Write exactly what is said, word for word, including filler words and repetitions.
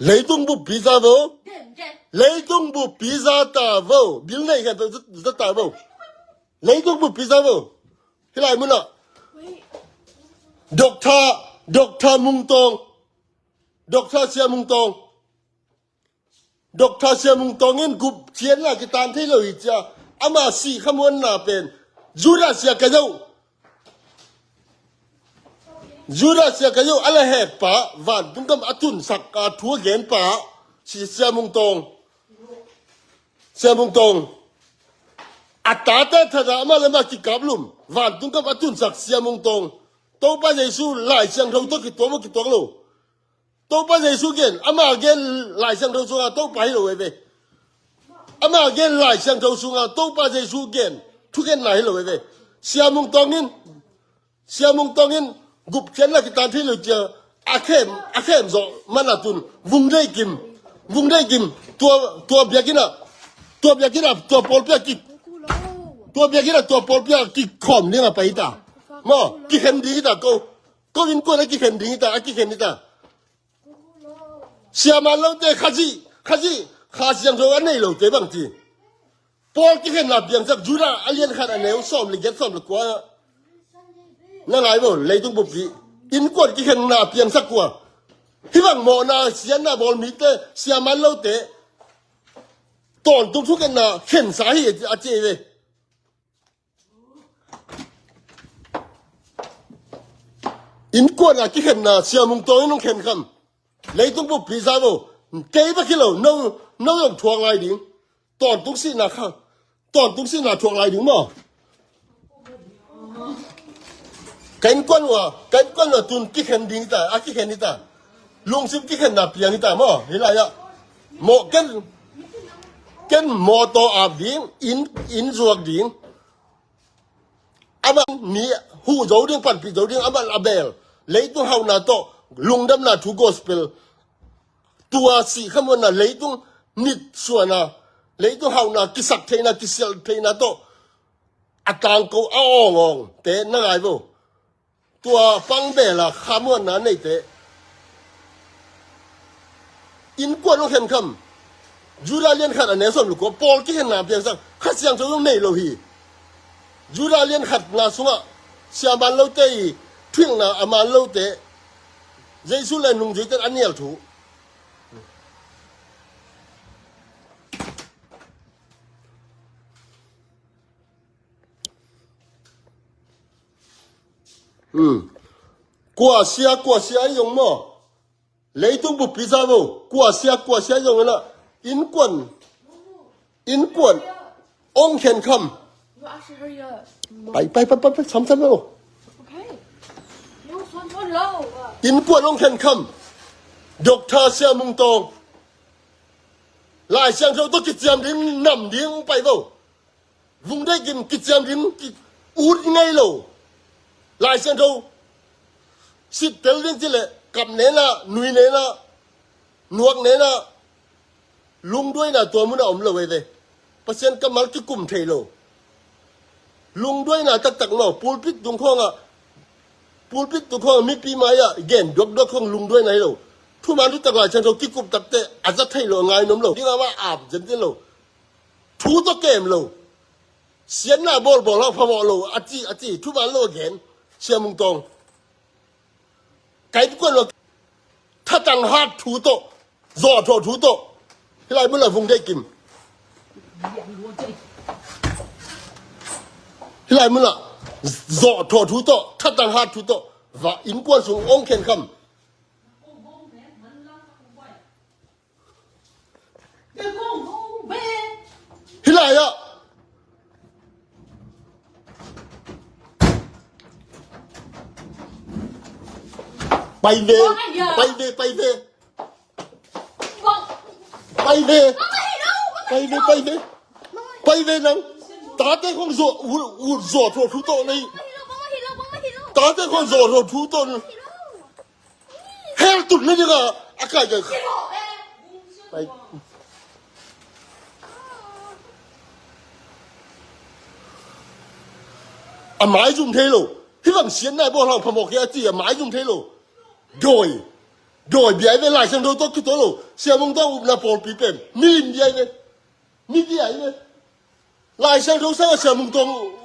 Leitung buppi za vo. Leitung buppi za ta vo. Bil nei khat za ta vo. Leitung buppi za vo. Hih lai munah Doctor, Doctor Mung Tawng. Doctor Sia Mung Tawng. Doctor Sia Mung Tawng in gupkhiatna kitan thei lo hi cia. Ama sih khamuanna pen Judas Iskariot. Judas Iskariot a la hekpa, vantung gam a tunsak a thu a genpa, si Sia Mung Tawng. Sia Mung Tawng. A tate thada ama le ama kikaplum. Vantung gam a tunsak Sia Mung Tawng. Topa Jesu Lai Siangtho tawh kituak maw, kituak lo. Topa Jesu gen, ama gen Lai Siangtho sunga Topa hi lo veve. Ama gen Lai Siangtho sunga Topa Jesu gen thukhenna hi lo veve. Sia Mung Tawng in, Sia Mung Tawng in gupkhiatna kitan thei lo cia a khem, a khem zawh mana tun Vung Dei Kim, Vung Dei Kim tua, tua biakinn ah, tua biakinn ah, tua pawlpi ah ki, tua biakinn ah, tua pawlpi ah kikhawm ding a pai ta. Maw, kikhen ding hi ta ko. Ko innkuan a kikhen ding hi ta, a kikhen hi ta. Sia Man Lote Khazih, Khazih, Kha Siangtho a nei lote bang ci. Paul kikhenna piangsak Judah a lian khat a neu sawm le giat sawm le kua. Na ngai vo, leitung buppi. Innkuan kikhenna piangsak kua. Hih bang mawhna sianna bawl mite, Sia Man Lote. Tawntung thukhenna khensa hi a ci ve. Innkuan a kikhenna Sia Mung Tawng in hong khen kham. Leitung buppi za vo. Kei bek hi lo, no, no zong thuak lai ding. Tawntung sihna kha. Tawntung sihna thuak lai ding maw. Ka innkuan uh a, ka innkuan uh a tun kikhen ding hi ta, a kikhen hi ta. Lungsim kikhenna piang hi ta maw, hih lai ah. Maw ken, ken mawtaw ap ding, inn, inn zuak ding. Amah mi huh zo ding, panpih zo ding, amah a beel. Leitung hauhna tawh, lungdamna thu gospel. Tua sih khamuanna, leitung mitsuanna, leitung hauhna, kisak theihna, kisial theihna tawh. A tangko, a awngawng, te na ngai vo. Tua pang beel a khamuanna neite. Innkuan hong khen kham. Judah lian khat a neu sawm le kua, Paul kikhenna piangsak, Kha Siangtho zong nei lo hi. Judah lian khatna sungah Sia Man Lote i thuhilhna a man lote, Jesu le nungzuite a nial thu. Hmm. Kua sia, kua sia i zong maw. Leitung buppi za vo, kua sia, kua sia i zong ina. Innkuan, innkuan ong khen kham. You actually hurry up. Pai, pai, pai, pai, pai, sam, sam lo. Okay. You son, son lo. Innkuan ong khen kham. Doctor Sia Mung Tawng. Lai Siangtho tawh kiciam ding, nam ding pai vo. Vung Dei Kim kiciam ding ki ut ngei lo. Lai Siangtho sit tel ding ci leh kap nena, nui nena, nuak nena, lungduaina tua munah om lo ei ve. Pasian kammal kikum thei lo. Lungduaina taktak maw, pulpit tung khawngah, pulpit tung khawngah mipi mai-ah gen duakduak khawng lungduaina hi lo. Thuman thutak Lai Siangtho kikup takte a za thei lo, a ngai nuam lo. Ding a va ap zenzen lo. Thu tawh kem lo. Siatna bawlbawl hang phamawh lo a ci, a ci, thuman lo a gen. Sia Mung Tawng. Ka innkuan lo. Thatang hat thu tawh. Zawhthawh thu tawh. Hih lai mun la Vung Dei Kim. Hih lai mun la zawhthawh thu tawh, thatang hat thu tawh. Va innkuan sung ong khen kham. Hih lai ah. Pai ve, pai ve, pai ve. Pai ve. Pai ve, pai ve. Pai ve nang. Tate khong zawh, ut, ut zawhthawh thu tawh nei. Tate khong zawhthawh thu tawh nei. Hell tun na ding a, a kai kai. Pai. A maizum thei lo. Hih bang siatna bawl hang phamawh kei a ci a maizum thei lo. Dawi. Dawi bia hi ve, Lai Siangtho tawh kituak lo. Sia Mung tawh upna pawlpi pen milim bia hi ve. Mi bia hi ve. Lai Siangtho sang a Sia Mung tawh